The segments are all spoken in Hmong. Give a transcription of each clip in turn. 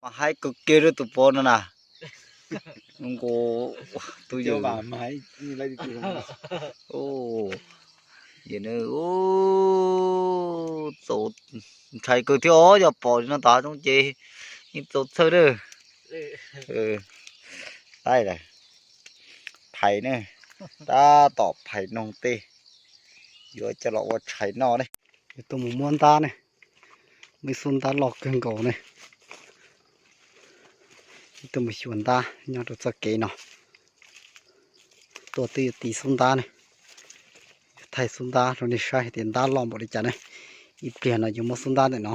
Mas haib kawg kiag rau tus pov no na. Nkaus tus yawm, txaus ntshai kawg thiab os, yog pom li no tod ces yeej txaus txhawj na. Tab phais ne, tab tom phais noog tej yuav coj los ua tshais noj ne. Yuav tuaj mus muab ntab ne, muaj ib xub ntab loj kawg nkaus ne. Tuaj mus xyuas ntab nyob rau txoj kev no. Tuaj twb yuav tis xub ntab ne, yuav thaij xub ntab rau nej saib hais tias ntab loj npaum li cas ne. Ib pliag no yuav muab xub ntab ntawm no.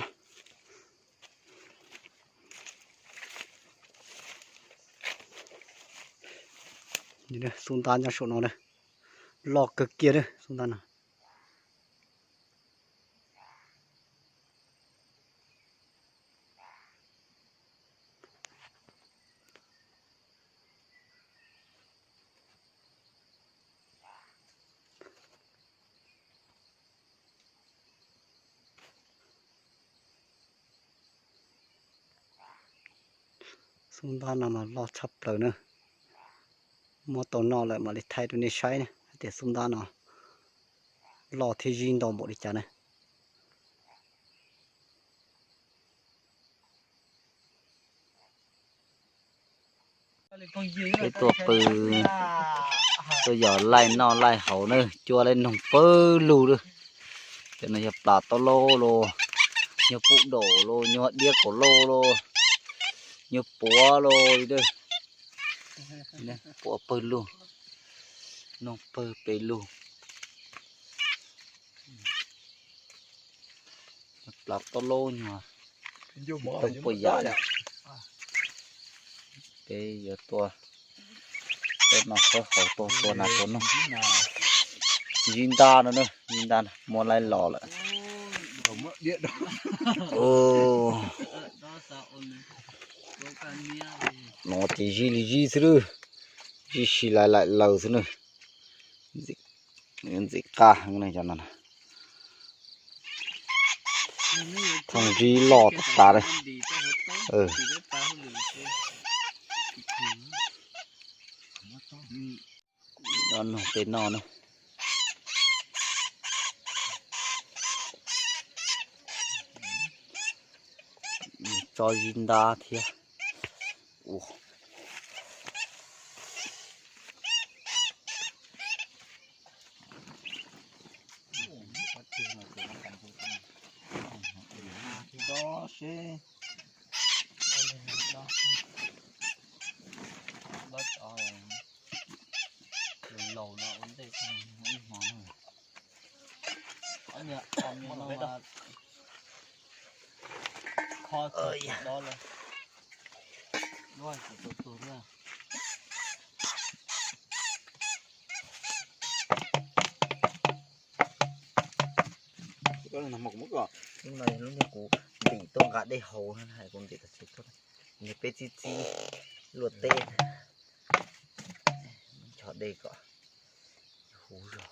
Xub ntab nyob saum no, loj kawg kiag xub ntab no. Xub ntab no mas loj tshaj plaws na. Muab tau noj lawm mam li thaij rau nej saib na hais tias xub ntab no loj thiab zib ntau npaum li cas na. Peb tuaj pw, tuaj yos laij noj laij haus na, cua laij noog pawg lug lawm. Cov no yog plas taub laub los, nyuag pub daum los, nyuag diab kaum lauj los, nyuag puav los li. Puav pawg lug, noog pawg pes lug. Plas taub laub nyuag toob puas yam na. Peb yuav tuaj, tuaj noj sab qau, tuaj tua nas tua noog. Zib ntab no na, zib ntab no muab laib los lawm. No ces zib li zib xwb lawm, zib si laim laim laws xwb na. Ntxim qab heev cov no. Thooj zib loj tas tas li. No noog peb noj na. Tso zib ntab thiab. Lub no yog lub niag kuv ntim tuaj nqa dej haus na, kuv ntim tam sim tuaj, niag peb txib txib luaj teb, nchos dej kom huv zog.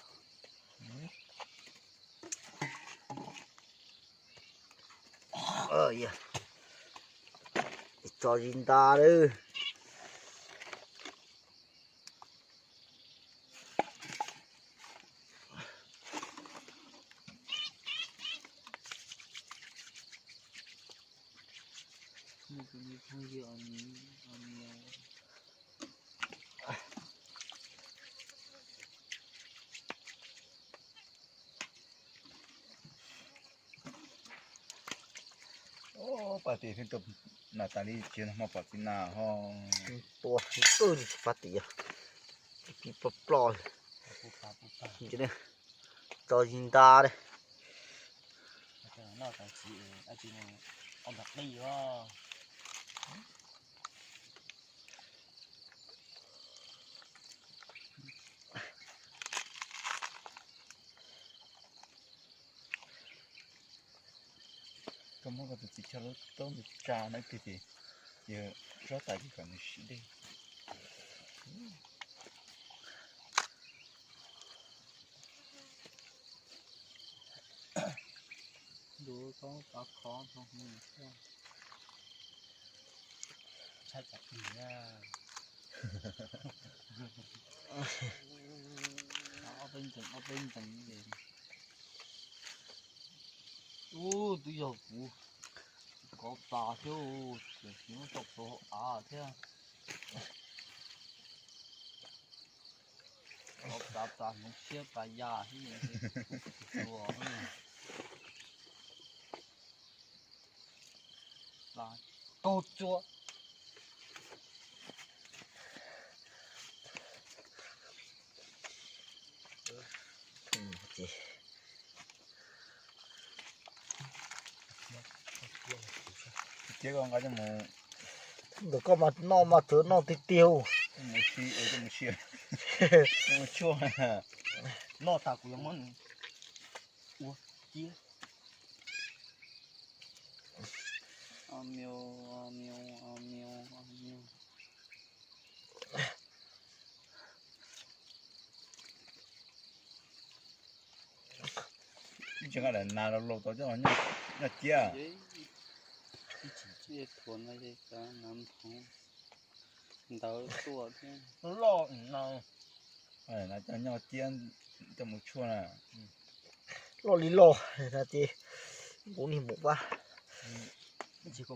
Tso zib ntab lawm. Pab tim thiab, nas tas li tsis hmo pom txiv nas ho. Tua twb tsis pab tim, pib ploj ploj. Tso zib ntab li. Koj muab koj tus txiv tsho lub taub ntawd tsa na tiag ces yog tsob tais li kom nws siv dej. Ntu koj pab khov nrho hmo thiab. Thaij tsam ib na. Ob peb ncees, ob peb ncees. Ub, twb yog kuv kov tas thiab, tseem tsis muab tso plhuav hauv av thiab. Kov tas tas hmoov siab tas ya thiab. Taug tsua. Ntawm koj mas noj mas txawv noj tiag tiag. Noj tas kuv yuav muab ua ciab. Ib tseem nqa daim nas los laus tau coj los noj ciab. Ntawd tuaj thiab. Loj no, coj noj ciab, coj mus tshuaj na. Loj li loj na ces kuv niag mus pab. Ces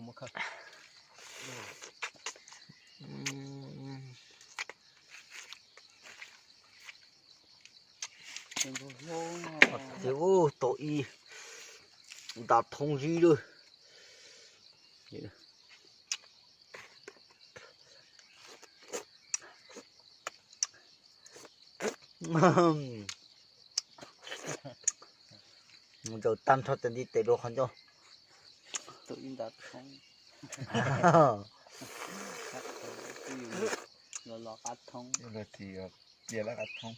ub tau ib nta thoob zib lawm. Mus zaws tag nrho cov ntiv tes rau qhov ncauj. Los qab thoob. Cia lawv qab thoob.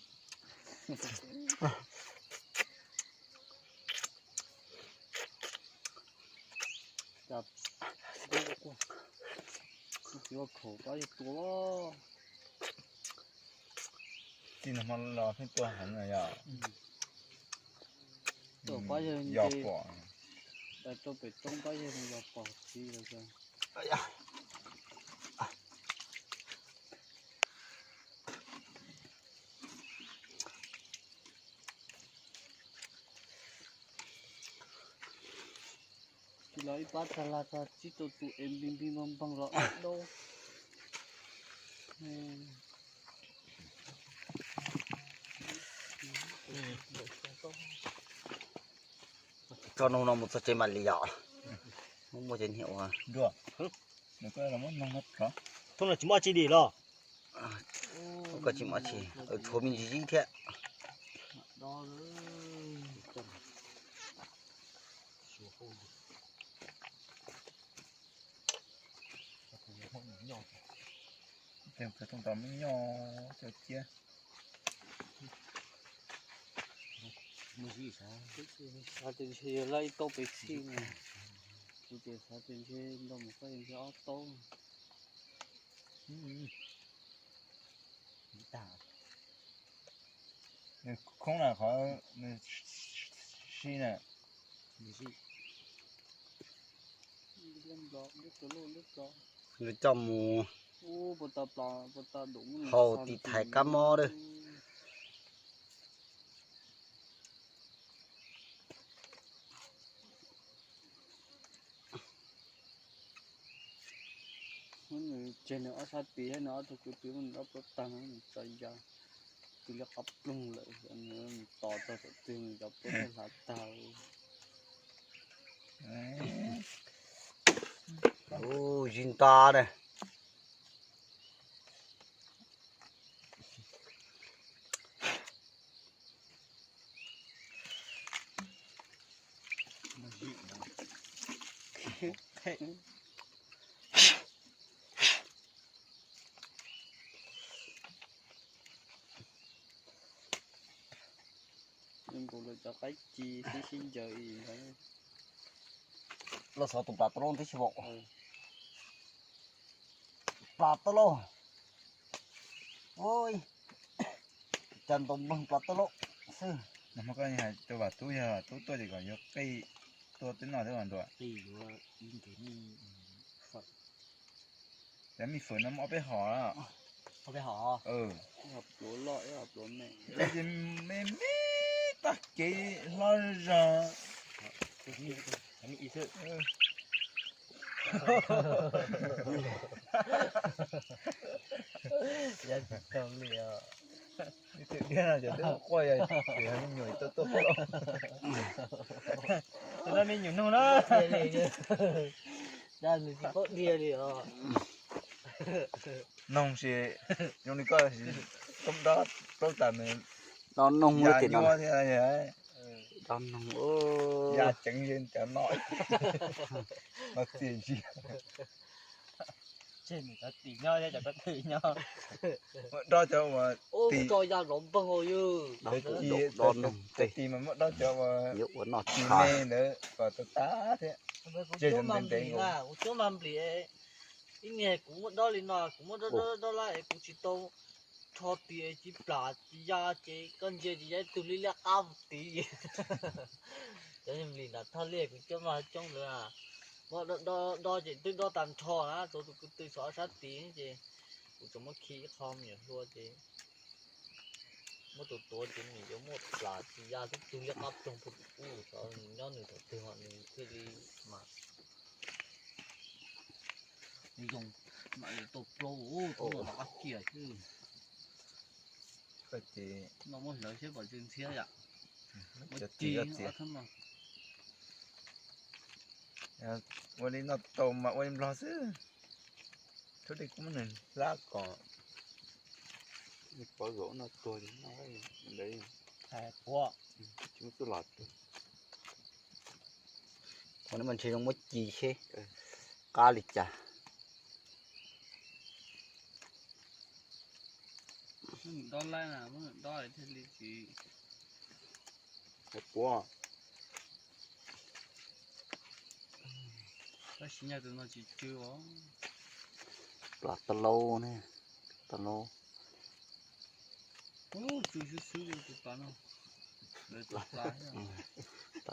Tsis ua khaum pab yawg tua. Txij no hmo los pheej tua heev no yog. Tuaj pab yawg yog nce, pom, rau pem roob pab yawg yog pom txiv lawm. Tsis los ib pab tag lag tag tsib rau tus es npig npig npog npog los dab dab. Tso noog no mus txog tsev mam li yom. Muaj muaj cov niag ua. Thoob no tsis muaj tsi li los? Koj tsis muaj tsi, tshuav me ntsis zib thiab. Tes thooj tau me nyuam cov ciab. Xav tias ntshe yog laj ib taub pes txhij na. Kuv tias xav tias ntshe ntau mus koj ntshe ob taub. Khoob na qhov si na. Nws coj mus hau tiv thaiv kab mob lawm. Nws tseg nws ob sab tis thiab nws ob tug kwv tij nws ob plaub tag nws tso ya, tus liab qab ploog lawm, nws tos txog thaum twg nws cov plaub thiaj hlav tag. Ub, zib ntab na. Nkaus lawv cov qaib ci sib sib ncaws ib ntawd. Los xov tus plas tau lauj tib si vaum. Plas tau lauj. Ui, cas ntaus nploog plas tau lauj xwb. Nag hmo koj hais rau Vam Tub, yog Vam Tub tuaj ces kom yuav qij tuaj teb noj thiab Vam Ntuam. Qij yuav ib ntus nej fawm. Cov me fawm no muaj ob peb hom. Ob peb hom. Ces me me tag kev hlob zog. Ib tug diab no cov twb quaj, yog me nyuam tuaj tuaj plaub. Me nyuam nug na. Nws tsis paub dhia li os. Noog si, zoo li koj si, koj dob plaub tas nws dob noog ya thiab. Dob noog, ya ceev li cov no. No txias ntsia. Tseg nws cov tim nyob thiab cov ko tw nyob. Muab dob cov uas tim, ya zov npawg os yus. Cov tim mas muab dob cov uas tim me ntawd kom tag tag thiab. Tseg cov ntev ntev nkaus. Kuv cuab mag nplis, ib niag kuv muab dob li no, kuv muab dob dob dob lawm es kuv tsis tau rho tim, tsis plam tsis ya ces koj ntsia ces ya ib tug liab liab qab tid. Cov nplis nram thaj liaj kuv cuab mag coob ntawd, muab dob dob ces twb dob tag nrho na, tsuas tus ko tw saum ob sab tid ces kuv tsuas muab khi ib qho me nyuam hlua ces muab tus tuav ces nws yuav muaj plam tsis ya xwb, tus liab qab ploog pug ub, nws nyob nws thaum twg ho nws thiaj li mas zoo, mam li tau plaub ub, tub no los qab kiag xwb. No muab hlawv seb pom tsw ntxhiab yom. Muab ci, ua li no tau mas ua li nplog xwb. Thaum twg kuv muab nws hlab kom pov zaum no tuag ntawd, tsis muaj tuaj los tuag. Ua li mas ntshe zoo muab ci seb qab li cas. Dob laib na, dob thiaj li tsis puav. Tab sis nyaj tus no tsis tsw os. Plas tau laub ne, tau laub. Tsw xwb xwb li tus plas no. Plas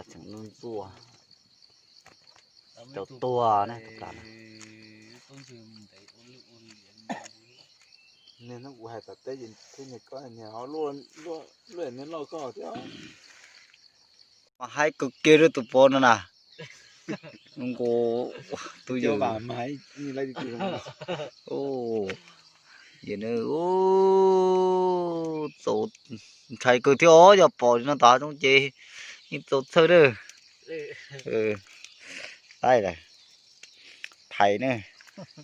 tseem ntxuaj ntxuaj. Cov tuag ne tus plas no. Niag hnub kuv hais tom teb ces thiab niag koj niag ho luaj niag loj koj thiab. Mas haib kawg kiag rau tus pov no na. Nku, tus yawg. Txaus ntshai kawg thiab os, yog pom li no tas zoo ces yeej txaus txhawj na. Laib lawm. Phais ne,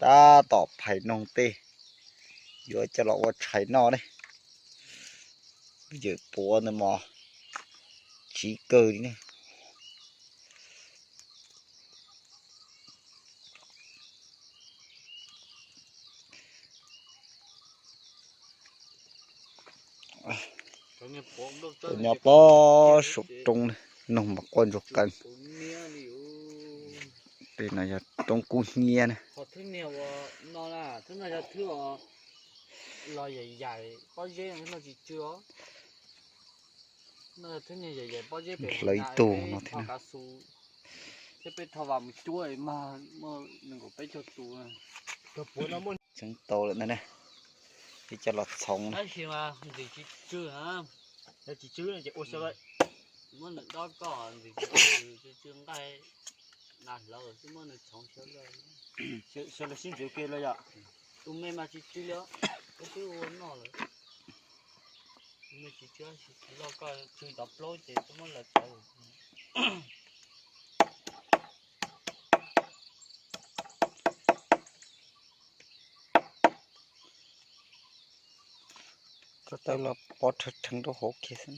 tab tom phais noog tej yuav coj los ua tshais noj ne. Yawm puav ntawd mos tsiv kawg li ne. Nyob pob saum roob, noog mas quaj ntsuag qees. Tej no yog roob kub hnyiab na. Hlawv ib tug no thiab na. Thiab peb thov vam mus cuab mag muaj nees nkaum peb caug tus. Tseev tau lawm ntag ne. Peb coj los txhoov na. Tab sis mas ntxim tsis tsw, yog tsis tsw ces ua xyaw lawm. Muab nws dob koj ntxim tsis tsw, tsw nqaij nas hlawv xwb muab nws txhoov xyaw lawm. Xyaw lawm sib ntxwv ke lawm yom. Tus me mas tsis tsw li, tus twb ua noj lawm. Tus me tsis tsw, tsis loj koj tsw tau plaub ces twb muab lawv txhoov. Ko taw los pov rhawv rheev rau hauv kiag xwb.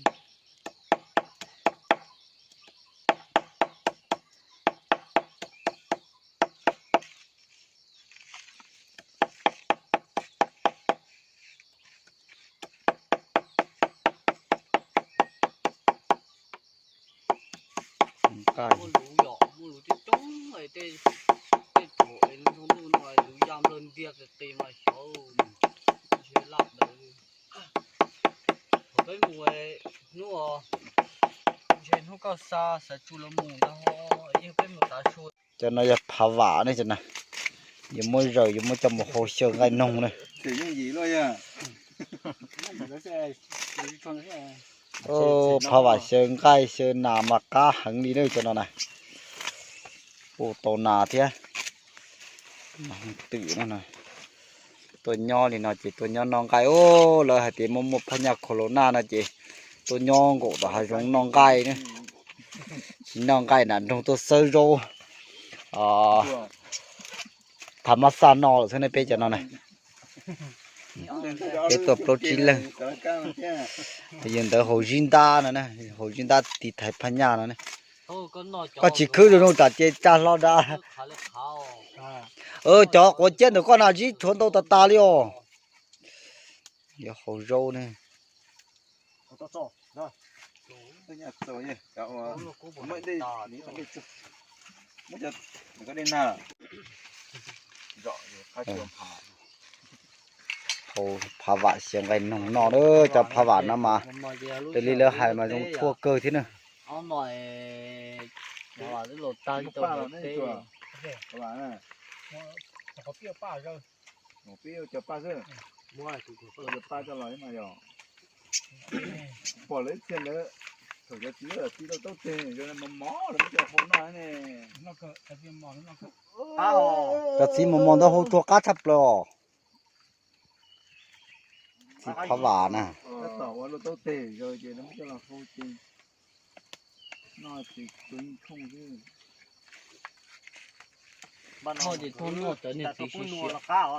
Muaj luv yom, muaj luv coob coob, tej thaum ntuj no luv ya nplawg ntiag qis qis mas xyov ntshe laj ntawd. Thaum peb mus hnub, ntshe hnub koj xa xav tsu lawv mus ntag, yeej peb mus tav su. Cov no yog phav vam ne, cov no Yuav muab zaws, yuav muab coj mus hau xyaw nqaij noog na. Phav vam xyaw nqaij xyaw nas mas qab heev li na cov no na. Ua tau nas thiab. Twm no, tuaj nyob li no ces tuaj nyob noj nqaij os. Lawv hais tias muaj muaj phab nyaj corona no ces tuaj nyob nkaum tom hav zoov noj nqaij na. Tsis noj nqaij nram nroog tuaj xawb zaub, thav mab xaj no lawm xwb ne peb cov no na. Peb tuaj plaub tsib leeg. Yog ntawd haus zib ntab no na, haus zib ntab tiv thaiv phab nyaj no na. Koj tsis khwb rau no tsam ces caj hlo da. Cov quav ciab ntawm koj na zib tshuav ntau tas tas li os. Yuav haus zaub ne. Haus phav vam xyaw nqaij noog noj na, cov phav vam no mas raws li lawv hais mas zoo tshuaj kawg thiab na. Pom lawv ib txhia ntawd, thaum cov txiv txiv tau taub teg zoo mos mos lawv muab coj hau noj ne. Cov txiv mos mos ntawd hau tshuaj qab tshaj plaws os. Txiv phav vam na. Tab tom ua luaj taub teg zoo ces lawv muab coj los hau ces noj ces tus nkooj xwb. Thoj ces thoj noj cov niag txiv siav siav,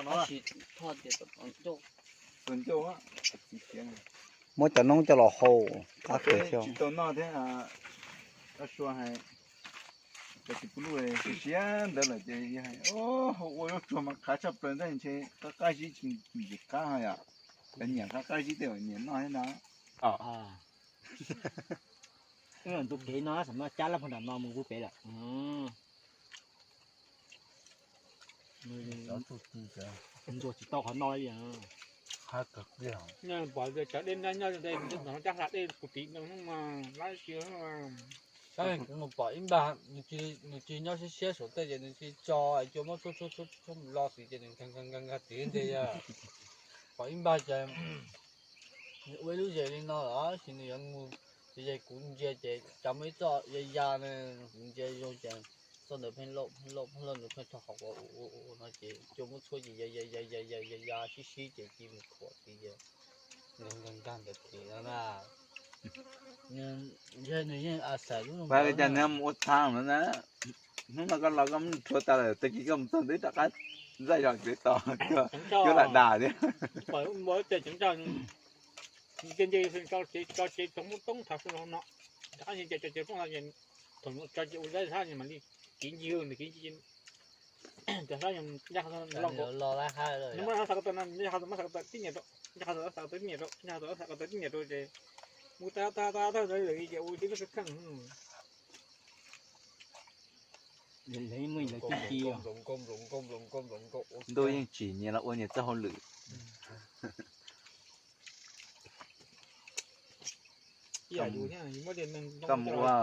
tab sis thoj tias tus ncauj. Muab cov noob coj los hau qab kawg thiab. Tsis tau noj thiab, Kab Sua hais cov txiv pub luj siav siav ntawd lawm ces yog hau ua zaub tsuag mas qab tshaj plaws ntag, ntshe qab qab zib tsis ntxim qab yom. Cov nyiam qab qab zib tej nyiam noj thiab ntag. Ntu kev no xam no cab lab pag nram no mus pub pem lawm. Ntsuas tsis tau qhov no li. Pom cov dej nyob nyob cab hla dej puv tim no mas lab si. Nws pom ib npag nws tsis nyob siab siab saum tej ces nws tsis tso, cua muab tshuab tshuab tshuab tshuab mus lo xwb ces nws nkag nkag nkag tim ntej. Pom ib npag ces nws ua ib lub zes li no los sis nws yuav mus, ces kuv ntsia ces cov muaj ib txoj ya ya ne, kuv ntsia zoo ces txoj ntawd pheej lauj pheej lauj pheej lauj, nws pheej rho qhov quav ua ua ua no ces cua muab tshuab ces ya ya ya ya ya ya sib sib ces cia mus khuam tid ces nkag nkag nkag ntawd tid no na. Nws yeej a xaim lub no. Cas nws mus ua thav no na. Hnub no koj los koj muab rhuav tas lawm, tag kis koj mus txog ntawd rov qab zaj zog tsev tos, cua lam das thiab. Ces tso tsev tso muab toob thav no, rov qab ces cov tsev poob thaum tso ces ua zaj zog mam li kiv ncig ntawm kiv ncig. Cov hlob yog ncaj qhov los, muab xav ko taw no, ncaj qhov mas xav ko taw tib niam rau, ncaj qhov xav ko taw tib niam rau, ncaj qhov xav ko taw tib niam rau ces mus tag tag tag tag lawm ces ua tib lub kheej. Ntuj yeej tsim nyias los ua nyias txoj hauj lwm. Koj mus ua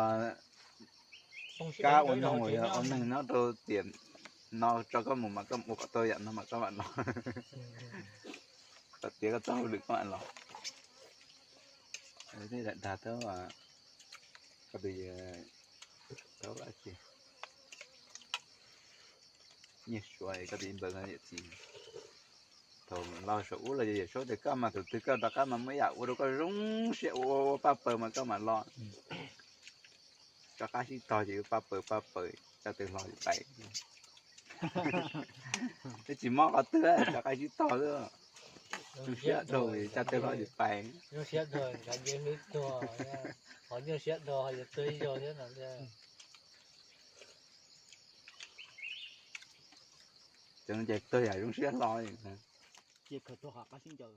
kab ua noog, ua neeg nyob rau tiam no tso koj mus mas koj mus ua kom tau yam no mas koj mam los. Kom tiav koj txoj hauj lwm koj mam los. Tej dag dag tau, koj tus yawg tau dab tsi? Nyiaj Suav koj tus npawg no yawm txiv. Thaum los saum ub los yawm saub tias koj mas thaum twg koj rov qab mas muaj yam ua rau koj zoo siab ua ua paj paws mas koj mam los. Rov qab sib tog ces yuav paj paws paj paws, caj tw hlo ces pais. Twb tsis mob qhov twg, rov qab sib tog xwb. Zoo siab dhau, caj tw hlo ces pais. Zoo siab dhau, nkawd nce hlwb tuag, ho nyuaj siab dhau ho yuav tuag ib zaug thiab no. Cov no ces tuag yam zoo siab hlo li. Cia khaws tuag qhov qab sib ncaws.